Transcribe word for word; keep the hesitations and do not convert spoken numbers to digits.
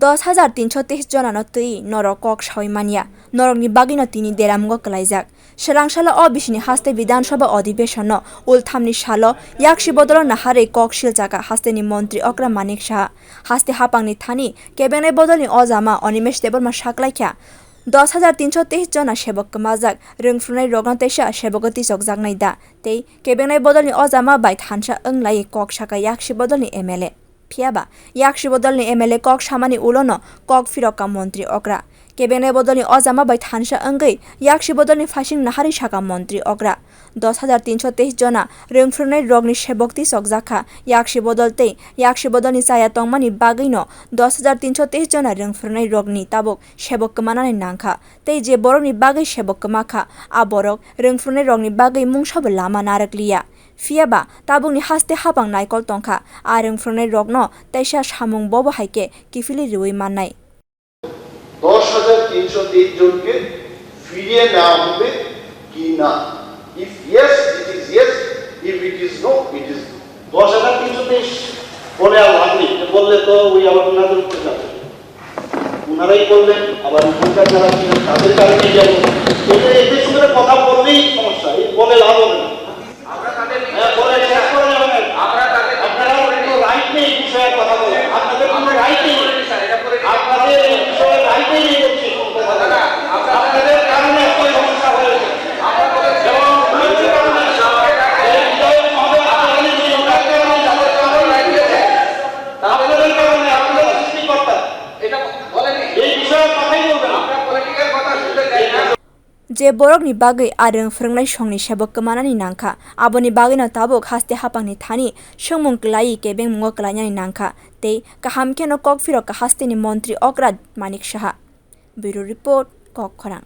Dos hajar tinsho teis jonano twi norok kok sawi manya, norokni bagwino tini deramungo kwlaijak. Swrangsalo o bisini haste Bidhan Sabha Adhibeshonno ulthamni salo yaksi bodolo naharwi kok silchakha hasteni montri okra Manik Saha. Haste hapangni thani kebengnai bodolni ojama Animesh Debbarma saklaikha, dos hajar tinsho teis jona sebok kwmajak rwngphrunairokno teisa sebogo tisokjaknai da, tei kebengnai bodolni ojama bai thansa wnglai kok sakha yaksi bodolni M L A. Phiyaba, yaksi bodolni M L A kok samani ulono kok phirokha montri okra. Kebengnai bodolni ojama bai thansa wngwi yaksi bodolni phaising naharwi sakha montri okra. Dos hajar tinsho teis jona rwngphrunairokni rokni sebok tisokjakha, yaksi bodol tei yaksi bodolni chaya tongmani bagwino dos hajar tinsho teis jona rwngphrunairokni tabuk sebok kwmanani nangkha, tei je borokni bagwi sebok kwmakha, a borok rwngphrunairokni bagwi mungsabo lama narwkliya. Phiyaba, tabukni haste hapang naikol tongkha, a rwngphrunairokno teisa samung bobo hai khe kiphilwi rwui mannai. দশ হাজার তিনশো তেইশ জনকে ফিরিয়ে নেওয়া হবে কি না? If yes, it is yes, if it is no, it is no. দশ হাজার তিনশো তেইশ বলে আর লাভ নেই, এটা বললে তো ওই আবার ওনাদের উপরে যাবে। ওনারাই বললেন, আবার ওখানকার যারা ছিলেন তাদের কারণে গেল। এটা এদের সঙ্গে কথা বললেই সমস্যা, এই বলে লাভ হবে না। হ্যাঁ, বলে শেষ করে যাবেন। আপনারা কোনো রাইট নেই এই বিষয়ে কথা বলার, আপনাদের কোনো রাইট নেই। আপনাদের এই বিষয়ে রাইটই নেই বলছি। আপনাদের কারণে এত সমস্যা হয়েছে। এবং এই বিষয়ে মহোদয় আপনাদের এই কারণে যাদের কারণে আপনাদের সৃষ্টিকর্তা। এই বিষয়ে কথাই বলবেন। Je borokni bagwi a rwng phwrwngnai songni sebok kwmanani nangkha, aboni bagwino tabuk haste hapangni thani swngmung kwlaiwi kebengmungo kwlainani nangkha, tei kaham kheno kok phirokha hasteni montri okra Manik Saha. Bureau Report, Kokkhorang.